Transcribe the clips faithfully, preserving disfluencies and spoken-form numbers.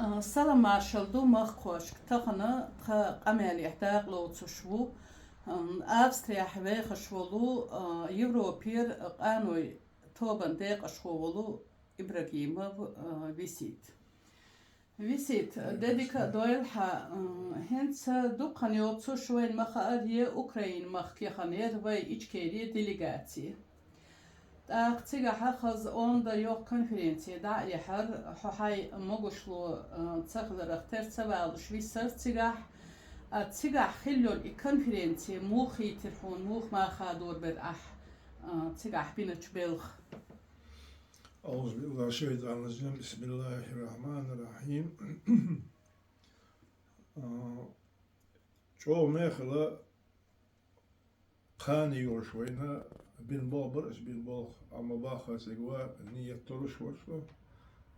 А, салам-маршалла ду махкахошка. Тахана тха къамелехь дакъа лоцуш ву, ам, Австрияхь вехаш волу, а, Европера къаной тобанан декъашхо волу Ибрагимов, а, Висит. Висит, де дика а дойла хьан, м, хӀинца дукха хан йоцуш вайна ма хаъара, Украин махка яхана яра вай Ичкерин делегаци. ТӀаккха цигахь хаза онда йоккха конференци дӀа а яхьара, хьо хьайн могушло, а, цахиларах тера ца валуш висара цигахь. А цигахь хилла йолу и конференци муха хийтира хьуна, муха ма хадор бара ахь, а, цигахь биначу белхан? أعوذ بالله من الشيطان الرجيم. بسم الله الرحمن الرحيم. А, чӀогӀа мехала кхане йолуш вайна бина болх бара ас, бина болх, амма баххациг ва ниет долуш вара со.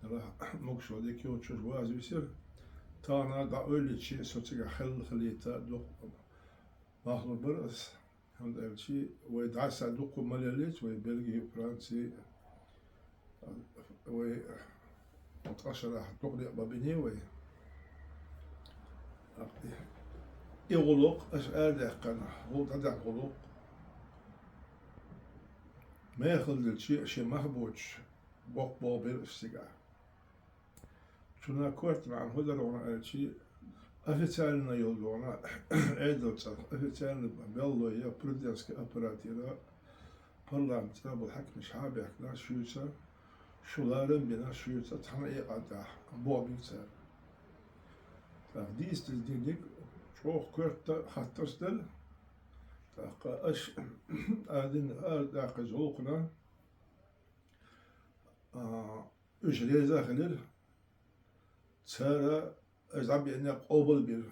Дала могушалла дика йоцуш ваза висира. Тахана дӀа ойла йича, со цигахь хилла хилийта дукха бахлур бара ас. ХӀунда аьлча вай дӀасадуккха ма леллийча, вай Бельги, Франци, вай ткъа шарахь дукха некъ бан биний вай. И гӀуллакх аша арадаьккхина, гӀуллакх дӀадаьккхина гӀуллакх. Мехала делча, шен мах боцуш, боккха болх бира аша цигахь. Цунна корта маьӀна хӀун дара вахана аьлча, официально йолу вахана, Ӏедалан цӀарах официально белло я президентский аппаратера, парламентан цӀарах болу хьаькамаш хьа а баьхкина шуьца, шу ларам а бина шуьца, цхьана а экъан тӀехь боху бина цара. ТӀаккха дийца дерг дерриг чӀогӀа корта хаттарш дара. ТӀаккха аша, а, дина арадаккхийчу гӀуллакхна, а, уьш реза а хилира, цара аша дӀабеънарг къобал а бира.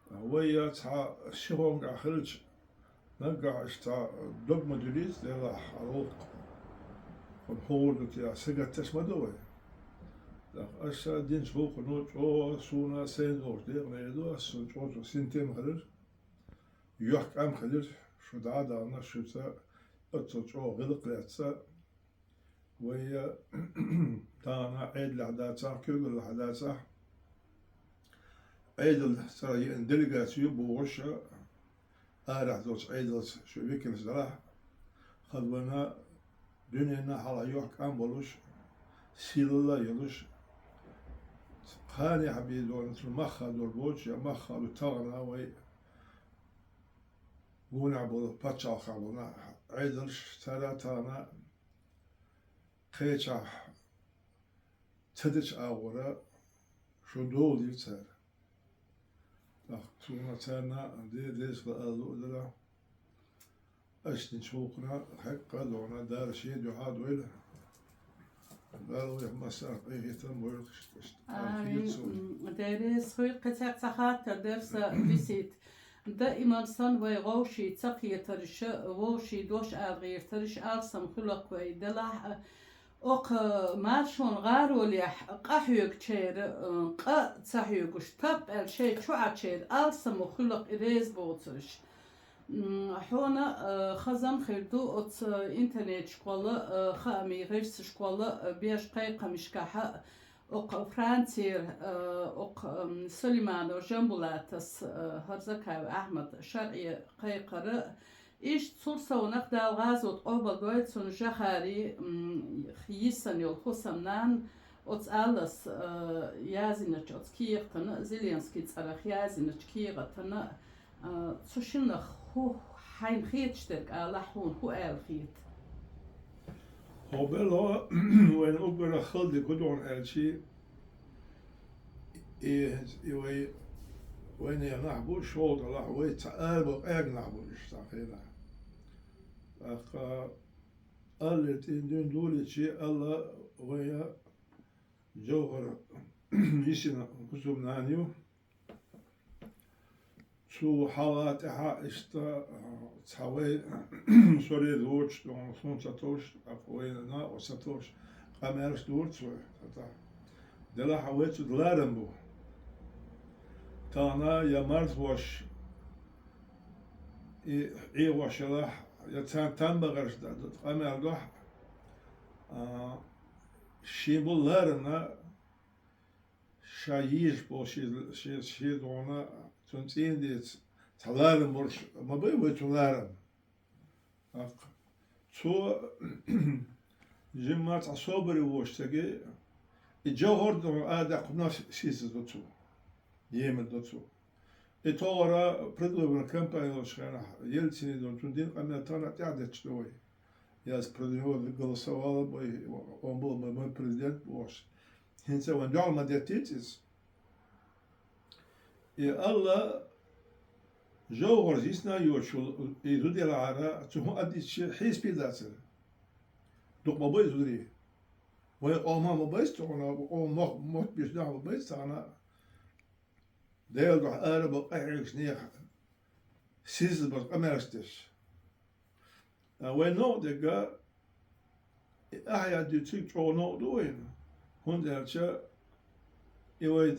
Вай я цхьа ши хонгахь хилча, наггахь аша цхьа дог ма дуьллийца делахь, хьан гӀуллакх хӀун гӀур ду те, сагатдеш ма ду вай. ТӀаккха аша динчу гӀуллакхо чӀогӀа суна сайна догӀуш декъана эр ду, ас цунна чӀогӀа синтем хилира, йохк-Ӏам хилира, шу дӀа а дахана, шуьца оццул чӀогӀа гӀиллакх лаьцна, вай тахана Ӏедалехь дацахь, куьйгаллехь дацахь, Ӏедалан цӀарах еана делегаци ю бохуш, арахь долчу Ӏедалца шун векалш делахь, хаза вайна дуьненна хьалха йохк-Ӏам болуш, сийлалла а йолуш, кханехь бен долу цу мах хадор боцуш, я мах хадо тахана вай гонахь болу пачхьалкхехь болу Ӏедалш, цара а тахана кхечахь ца дечу агӀора шун догӀу дира цара. ТӀаккха суна царна Дела реза хила ала луъ дара. Аша динчу гӀуллакхна хьекъа а догӀна, Дала шен дуьхьа а дойла. Дала вайх массарах къинхетам а бойла иштта. Амин. Дела реза хуьлда. Кхин цхьа хаттар дара сан, Висит. Даиман санна вай вовшийн ца кхетарш, вовшийн дош ала гӀертарш алсам хуьлу-кх вай, делахь а, окху маршонан гӀаролехь къахьоьгучеран, а, къа ца хьоьгуш, тап аьлла шайн чу Ӏачеран алсам хуьлу-кх и реза боцурш. М, хьуна, а, хаза хир ду оцу интернет-школа, а, хаамийн гӀирсашкола, а, беш кхайкхамашкахь а, окху Францера, а, окху, ам, Сулейманов Жамбулатас, а, Харзакаев Ахьмад шарӀе кхайкхар а, иштта цул совнах Дала гӀазот къобалдойла цуьнан Жохари, м, йисина йолу хӀусамнана оцу Аллас, а, язйиначу оцу кехатана, Зеленский цӀарах язйиначу кехатана, а, цу шиннах хӀу хьайна хеташ дерг алахь, хьуна хӀу аьлла хета? Хьо белла, вайна уггар хала дерг хӀун ду аьлча, и, и вай, вайнехан нах бу, шолгӀа делахь вай цхьа арабо къегнах бу уьш цхьа хенахь. ТӀаккха Аллера тӀе дуьйна дуьллича, Алла вайн Жовхар йисина хӀусамнана ю. Цу хьалха тӀаьхьа иштта, а, цхьа вай сорир лоцуш, тӀе суна ца товш, тӀаккха вайна накъост ца товш, къамелаш дора цо, тӀаккха. Делахь а вай цу тӀе ларам бу. Тахана я марзош, и Ӏехош ялахь, я царна там бахарш д-, д-, къамел дохь, а, шен болу ларамна, ша езаш болу ши, ши, ши догӀна цунна цӀийна дийца цхьа ларам болуш ма бай вай цу ларам. ТӀаккха цо жимма цхьа собаре воцуш ца гей, и Джавхар догӀна а даккхунах сийсаз до цо, еман до цо. И товара предвыборная кампания йолчу хенахь Ельцин дон цунна дина къамел тахана тӀаьхьа детташ ду вай. Я за него голосовала, бай, он был мой, мой президент бохуш. ХӀинца вайн дуьхьал ма деттийца иза. И Алла Джавхар йисна йоцуш йолу и зуда елахьара, цу хӀун а дийцича хьесапе дацара. Дукха ма бай зударий. Вайн къоман ма байца тахана, къоман мох-, мотт беш дуьхьа ма байца тахана. Делан дуьхьа ара бан къахьегаш нехан сийсаз барт къамелаш деш. Ткъа вай новкъа дерг, и ахьа дуьйцург чӀогӀа новкъа ду вайна, хӀунда аьлча и вай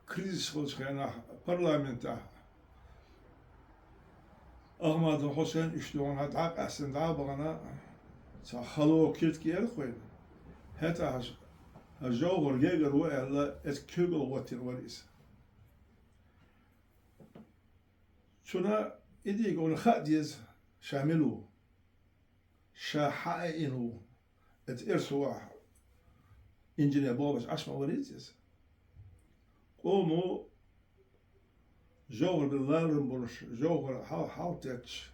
кризис волчу хенахь парламентехь Ахмадов Хьусайн уьш догӀна дӀа а къаьстина дӀа а бахана, цхьа хало киртка яра вайна. ХӀетахь хӀара Джавхар гергара ву аьлла, эцу куьйгалла хӀоттийна вара иза. Цунна и дийга вайна хаа деза, ша мила ву, ша хьан а ина ву. Эцу эрсо ахь инженер бохуш Ӏаш ма варийца иза. Къомо Джавхар бен ларам болуш, Джавхар хьал-, хьалатетташ,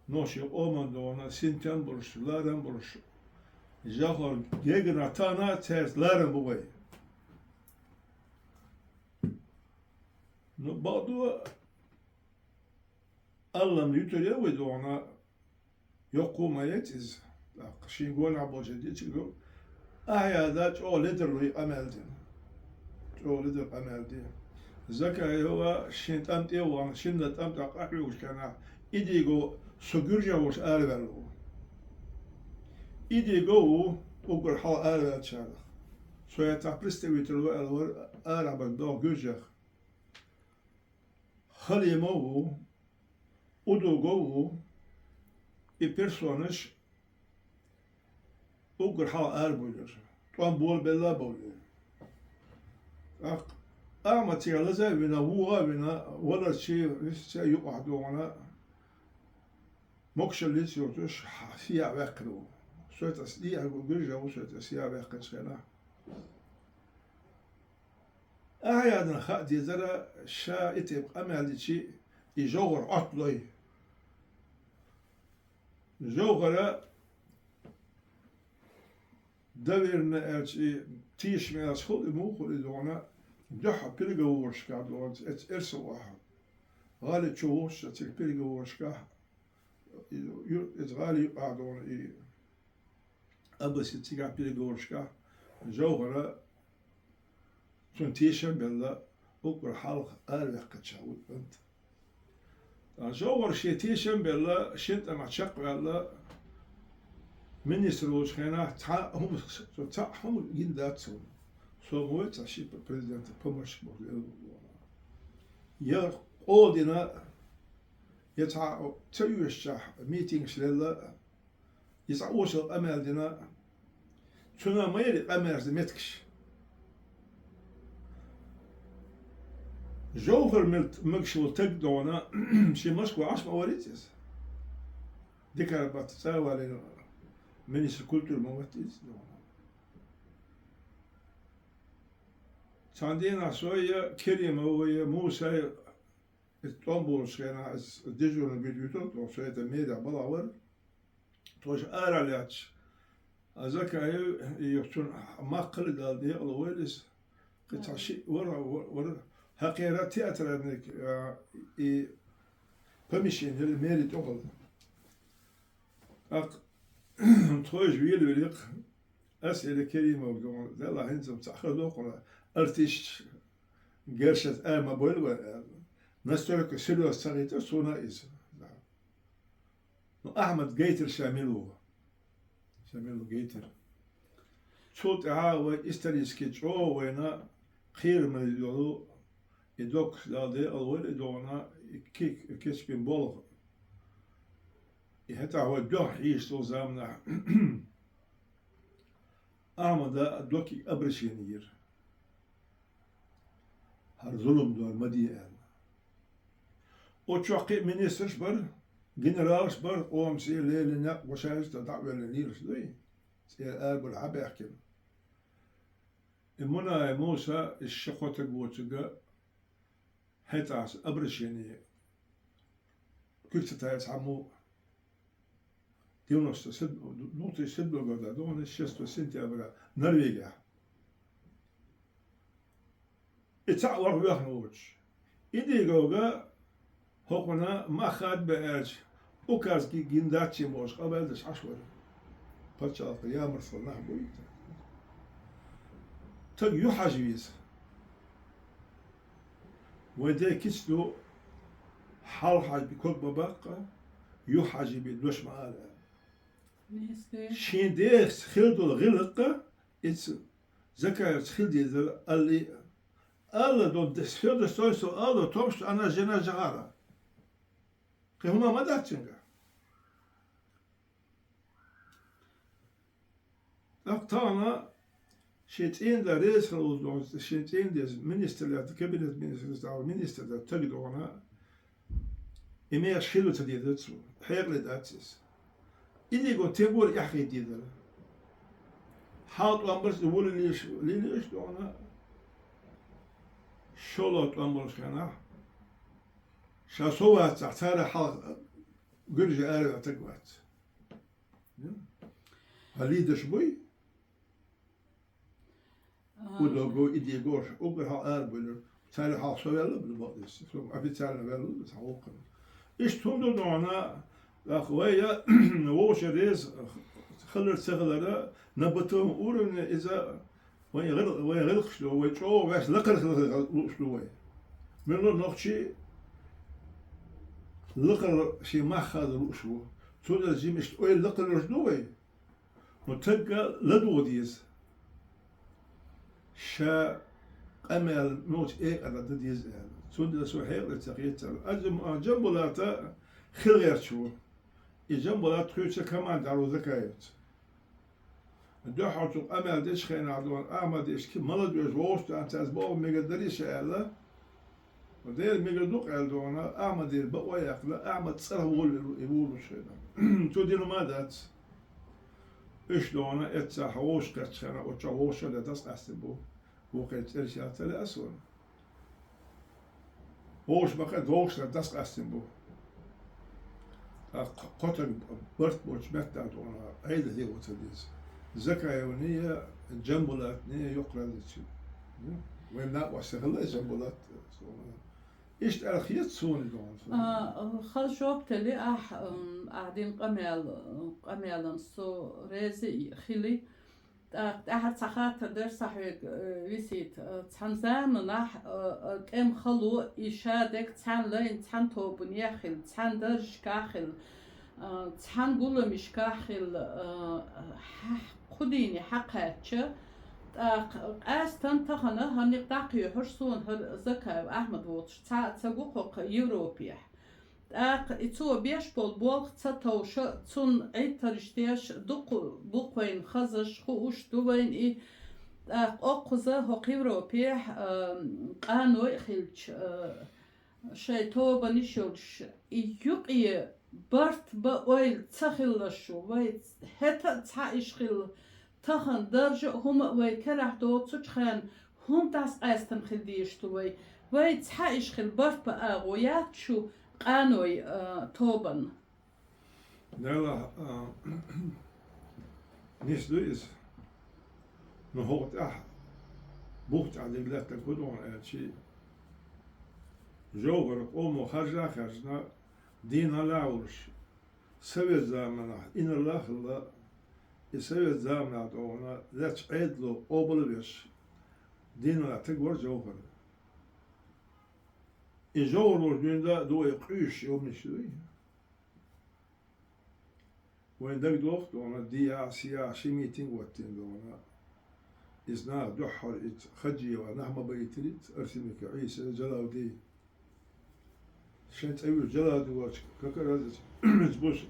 нохчийн къоман догӀна синтем болуш, ларам болуш, Джавхар гергара тахана а цаьрца ларам бу вай. Ну, бакъду, Аллам юьтур яра вай догӀна, йоккхо ма яц иза. ТӀаккха шен гонахь болчеран дийцар ду. Ахьяда чӀогӀа ледарло и къамел дина. ЧӀогӀа ледарло къамел дина. Закаева шен тӀам тӀе а вахана, шинна тӀам тӀе къахьоьгуш хенахь, и дийга со гуьржехь волуш араваьлла ву. И дийга ву уггар хьалха араваьллачарах. Со хӀетахь представитель ву аьлла вара арахь бан догӀу гуьржех. Халимов ву, Удугов ву, и персонаш уггар хьалха арабевллера, тӀом болабелла а бевллера. ТӀаккха Ахьмад цигахь лаза а вина, вуха а вина, валарчий висча юкъахь догӀна, могушаллица йоцуш, сехьа ваьккхина ву. Сойтас дехьа гуьржа ву, сойтас сехьа ваьккхинчу хенахь. Ахьядна хаа дезара, ша и тайпа къамел дичи, и Джавхар Ӏотталой. Джавхара доверенно аьлча, и тешаме аьлча хуьлу, и муха хуьлу и догӀна, дуьхьа переговорашкахь догӀна, эц-, эрсо ахьа. ГӀали чу вухуш цига переговорашкахь, и ю-, иза гӀали юкъахь догӀна, и Аббаси цигахь переговорашкахь Джавхара цунна тешам а белла, уггар хьалха араваьккхинчех ву и кӀант. Ткъа Джавхар шен тешам а белла, шен тӀамехь чекхваьлла, министр волчу хенахь цхьа а хӀума, цхьа а хӀума гина дац суна. Со ма вай цхьа ши президента помощник боху. Я къола дина, я цхьа ца оьшучохь митингаш лелла, иза Ӏошалла къамел дина, цуьнан ма яра и къамелаш дан меттигаш. Джавхар мел-, мегаш волу стаг догӀна, шен Москва Ӏаш ма варийца иза. Дикарбатта цӀа а валийна, министр культуры ма вац иза догӀна. Цхьана дийнахь со я Керимов, я Муса, иза тӀом болуш хенахь, иза дежурный буьйта вуьтура тхо, со это мере балахь вара. Тхо ара лаьтташ, а Закаев, и цунна махкали дала декъала вайла иза. Кхин цхьа шиъ вара, вара, вара. Хьакхера театральный, а, и помещение, мери тӀехула. ТӀаккха тхойша велавелира, ас элира Керимовга, Делахь, хӀинца-м цхьа хаза доккхула артист гершаца ара ма бойла вай аьлла. Настолько серьёзно ца хийтира суна иза. Ну, Ахьмад гайтира ша мила ву. Ша мила ву гайтира. Цул тӀаьхьа вай исторически чӀогӀа вайна кхераме йолу и доккхуш Дала декъала вайла и догӀна, и ки-, кечбина болх. И хӀетахь вай дуьхьа хьийзаш долу заманахь Ахьмада доккхий обращение йира. хӀара зулам дор ма де аьлла. Оцу чохь кхин а министраш бара, генералаш бара, къоман сий лелийна некъ гӀо шайза тӀе дӀа а ваьллина лелаш дуй. ЦӀера арабар хьабаьхкина. И Мунаев Муса, и ши-кхо стаг воцург, хӀетахь обращение куьг ца тайна цхьаммо, девяносто седьмой, две тысячи седьмой года, догӀана шестого сентября, Норвегехь. И цхьаъ ваха вехна воцуш. И дийгога хӀокхуна мах хадабе аьлча, указ ги-, гина дац шен бохуш, къамел деш Ӏаш вара. Пачхьалкх ямарсо нах буй. Таг юхьажа веза. Вайн ден кица ду, хьалха хьажа ког ма баккха, юхьажа бен дош ма ала аьлла. Неске. Шен дехаца хила долу гӀиллакх, иза Закаевца хила дезара аллий а. Алла до, всё достоинство Алла в том, что она жена Жагара. Кхин хӀума ма дац цуьнга. ТӀаккха тахана шен цӀийнда реза хила волу догӀу, шен цӀийнда деза министр лаьтта, кабинет министр лаьтта, министр лаьтта таг догӀана, и мехаш хила ца деза цо, хьекъале дац иза. И дийго тегора эхь хила дезара. Хьал тӀом барца и вула лелаш, лелаш догӀана, шолгӀа тӀом болуш хенахь, ша со вацахь, цара хьалха гуьржи араваьлла таг вац. Хьан лидаш буй? А. Удого, и дего, уггар хьал арабуьйлур. Царна хьал со ваьлла бу бакъдерг. Со официально ваьлла бу цхьа воккхана. Иштта хӀума ду догӀана, тӀаккха вай я вовшийн реза хилар ца хилара, на бытовом уровне иза вайн гӀил-, вайн гӀиллакхаш ду, вай чӀогӀа ваьш лакхара хила лууш ду вай. Мила нохчий лакхара шен мах хаза лууш ву. Цундела жима иштта ойла лакхара луш ду вай. Хьо тагга ладугӀа деза. Ша къамел муьлхачу экъана дан деза аьлла. Цундела со хьекъале ца хета царна. Аса Жамбулата хила гӀерташ ву. И Жамбулат тхуьйца команда ву Закаевца. Дуьххьара цу къамел дечу хенахь дона Ахьмадешка молодежь вовшахтоьхна цаьрца боху мегар дарий ша аьлла. Дера мегар ду-кх аьлла догӀана, Ахьмадера бакъо а яьккхина, Ахьмад цӀарах волавелла и вулучу хенахь. Цо дина ма дац. Уьш догӀана эццахь вовшахкхеттачу хенахь, оцу чохь вовшах а дас къаьстина бу. Вукхерчу цӀераш яц ца лаьа суна. Вовшах бакъ а догӀуш дан дас къаьстина бу. ТӀаккха кхо таг барт боцу меттехь догӀана Ӏедал хьехо ца деза. Закаевний, Жамбулатний йоккхараллица. Вайн накъост хилла Жамбулат. Иштта аьлла хета суна догӀана. А, хаза жоп тели ахь, м, ахь дина къамел, къамелан со реза хили. ТӀаккха тӀаьхьара цхьа хаттар дара сан хьоьга, э, висийта. Э, цхьана заманахь, э, э, тӀеман хало и шадерг цхьаьна лайна, цхьаьна тобанехь хилла, цхьаьна даржашкахь хилла, э, цхьаьна гуламашкахь хилла, э, хьа-, кху дийне хьакхаьчча, тӀаккха къаьстина тахана хӀара некъ дӀакхоьхьуш суна хӀара Закаев Ахьмад воцуш цхьа а ца гу кхоккха Европехь. ТӀаккха и цо беш болу болх ца товша, цунна Ӏиттарш деш, дукха бу-кх вайна хазаш, хууш ду вайна и. ТӀаккха оккхуза хӀокху Европехь, а, къаной а хилча, а, шайн тобанаш йолуш, и юкъе барт бан ойла ца хилалаш ву, вай хӀета а цхьа иш хилла, тахана даржа а, хӀума а вай карахь доцучу хенахь, хӀунда дӀасакъаьстина хила дезаш ду вай? Вай цхьа иш хилла барт бан агӀо яц шу къаной, а, тобанна? Делахь, а, нис ду иза. Ну, хӀокху тӀехь, бух тӀехь дерг лаьттарг хӀун ду хьуна аьлчи, жовхӀара къомо харжа а хаьржина, дийнахь а лаьа волуш, совет заманахь инарла а хилла, и совет заманахь догӀана лаьттачу Ӏедало къобал а веш, дийнахь лаьттарг вара жовхӀар. И жовхӀар волчу дуьйна ду вай къуьйсуш йоманаш дуй. Вайн дагадогӀу догӀана, дехьа, сехьа ши митинг оттийна догӀана. Иза наха дуьххьара, иза Хаджиева нах ма байтира, иза Артемика Ӏийса, Джалалди. Шайн цӀе вуьйцу Джалалди волчу, как раз иза, иза буса.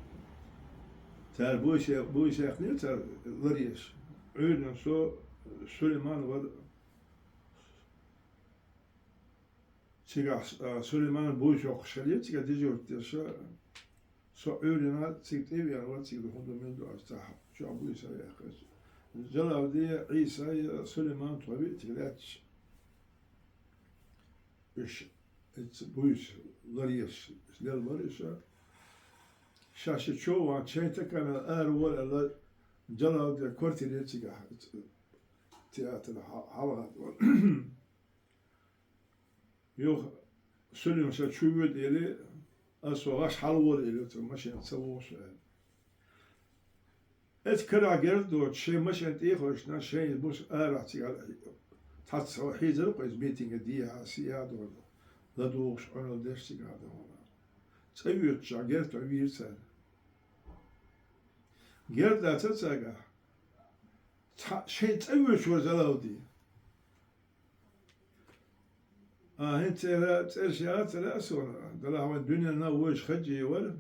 Цара буйсе-, буйсехнера цара ларъеш. Ӏуьйранна со, Сулейман вара, Цигахь, а, Сулейман буйса йоккхуш хилла, цигахь дежурствовать деш, со Ӏуьйрина цига тӀе а веана вара, цига хӀун ду, мила ду аьлча, цхьа чохь буйса яьккхича. Джалавди, Ӏийса, Сулейман тхо виъ цига лаьтташ. Уьш, эцца буйса ларъеш, лелла бара уьш. Ша ши чу а ван, шайн тӀе а веана ара вара аьлла, Джалавди квартире цигахь, театр хьа-, хьалха. Юха Сулим ша чу воьду элира, ас со гӀаш хьалавора элира, цу машина ца вогӀуш аьлла. Эцу карахь герз доцуш, шайн машина тӀе а ховшина, шайн буса арахь цигахь цхьацца хьийзара кхо иза митинге дехьа, сиа а дохуш, ладугӀуш, Ӏуналла деш цигахь а дохуш. ЦӀа воьдучохь герз тӀе вийра цара. Герз дац цигахь. Цхьа-, шайн цӀа воьдуш вара Джалавди. А, хӀинца цӀера, цӀераш яцара а сона, делахь вайн дуьненна вуьйш Хаджи вара.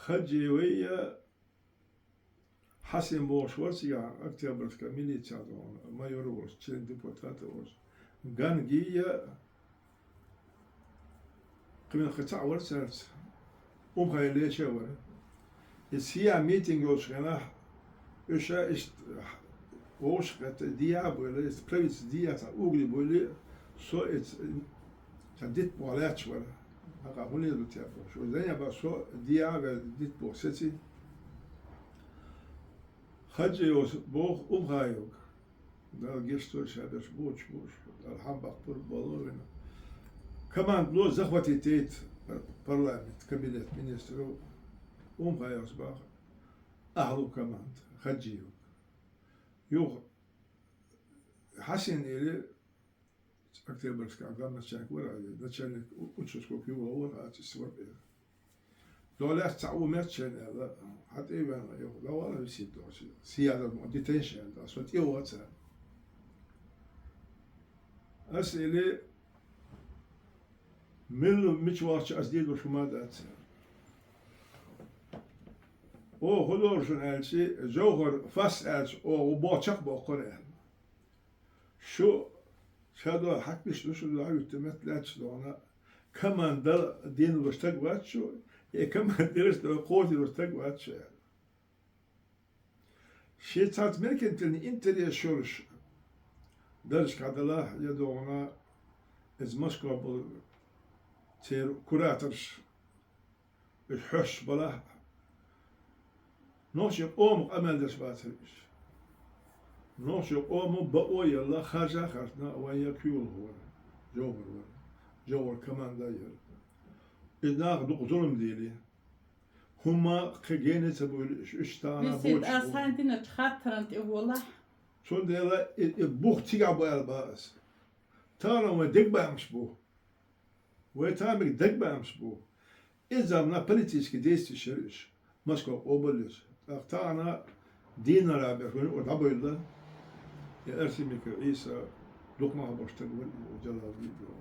Хаджи вай а, Хьасин бохуш вара цигахь, Октябрьская милиция дохуш, майор а волуш, член депутата а волуш. Ганги а, кхин кхин цхьаъ вара цаьрца. Умхай леча а вара. И сиа митинг йолчу хенахь, уьш а иштта вовшах кхетта, дехьа а буьйлий, иза правительство дехьа цхьа угли буьйлий, со иза цхьа дитт боху лаьтташ вара. ХӀокху хӀун лело те бохуш. Вай зайна бан со дехьа а ваьлла дитт боху сеци. Хаджи йоса боху Умхайога. Дала гечдойла ша берш боцуш бу уьш, Дала хьан баккхалла болу вина. Команда ло захватить яйта пар-, парламент, кабинет министров. Умхайос баха ахьлу команда, Хаджиев. Юха Хьасин или Октябрьская главначальник вара, начальник у-, участковый юла вара, а цис вара. Долаьцна цхьа у меттачерна аьлла, хьан тӀе а веана, йоху, давала висит дохуш. Сияда ма дитайша аьлла, со тӀе а ваца. Ас или, милла мича вахча ас дийр долуш хӀума дац. О, хӀун дора шуна аьлчи, Жовхар фас аьлча, о, бо чекхбоккхура аьлла. Шу ша дуьхьа хьаькамаш ду, шу дуьхьа хьуьтту метта лаьтташ дохуна, команда дийна долу стаг вац шу, я команда дерш долу кхочур стаг вац шу аьлла. Шен цхьацца меркантильный интерес йолуш даржашкахь далахь, я дохуна, иза Москва болу церан кураторш, уьш хьоьстуш балахь а, нохчийн къоман къамел деш бацара уьш. Нохчийн къомо бакъо а елла, харжа а харжна, вайн я куьйгалхо вара, Жовхар вара, Жовхар команда а яра. Иза наха дукха зулам дели. ХӀумма кхин гена а ца буьйлу уьш, уьш тахана Висит, боцуш ас бу. Хьайн диначу хаттаран тӀе волахь. Цундела и, и бух цигахь бу аьлла бан ас. Тахана вайн дегабаамаш бу. Вай тамиг дагбаамаш бу. Иза замна политический действий шира уьш. Москва къобаллеш. ТӀаккха тахана дийнара беш вайн ур дӀабайла. И Арсимиков Ӏийса дукха мах баш таг ван, и Джалал Вибров.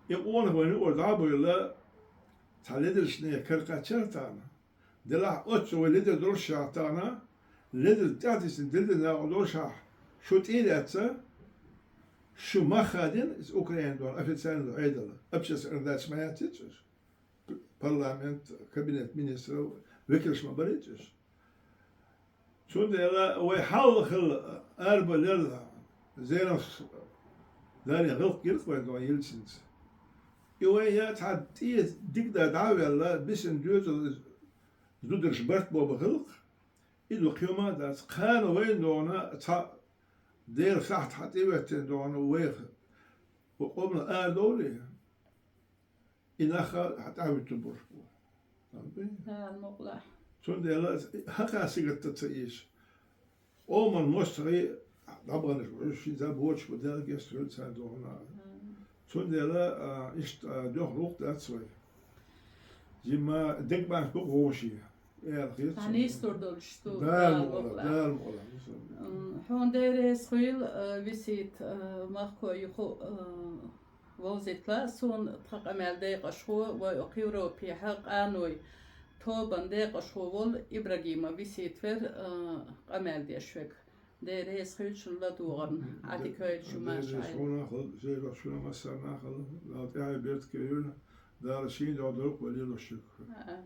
И къонах вайн ур дӀабайла, цхьа ледершне каркхаччара тахана. Делахь оццу вай ледер долуш ша тахана, ледер тӀаьхьатисина дилла накъо долуш ахь, шу тӀе а лаьцна, шу мах хадийна, иза Украина долу официально Ӏедал, общественный организация ма яц иза уьш. Парламент, кабинет министров, векалш ма бара иза уьш. Цундела вай хьалха хилла арабаллал Зеленский даре гӀиллакх гира вайн дон Ельцинца. И вай я цхьа тӀе дигда дӀа а ваьлла, бисина доьзал иза зударш барт бо бан гӀиллакх, и ду кхин ма дац. Кхана вайн дона цхьа Делан сахьт хьан тӀе а веттина дона вайх, вай къоман арадовлий? И нах хьан тӀаьхьа вуьттур болуш бу. Дала мукъ лахь. Цундела хӀокхара сингаттам ца ийша. Къоман мостагӀий дӀабаханаш бу, уьш шин за боцуш бу, Дала гечдойла царна дохуна. Цундела, а, иштта, а, дуьхьал вукху дац вай. Жимма дегабаьнна бу гӀоший. Эл хир Цхьа цунна. Нийсур долуш ду, Дала Дала мукъ лахь, мукъ лахь. Дала мукъ лахь. М, хьуна деррис хуьйла, а, Висит, а, махко юху, а, вовзийтла, суна тхан къамел декъашхо, вай окху Европехьа къаной тобан декъашхо волу Ибрагимов Висит вер, а, къамел деш вега. Дела реза хуьлда шуна ладогӀарна, Ӏадика хуьлда шу, Дела реза машалла. Хьона хуьлда, шуна массарна хуьлда, Дала тӀехьа беркате йойла, Дала шийна догӀу долу валийла шуьга. Амин.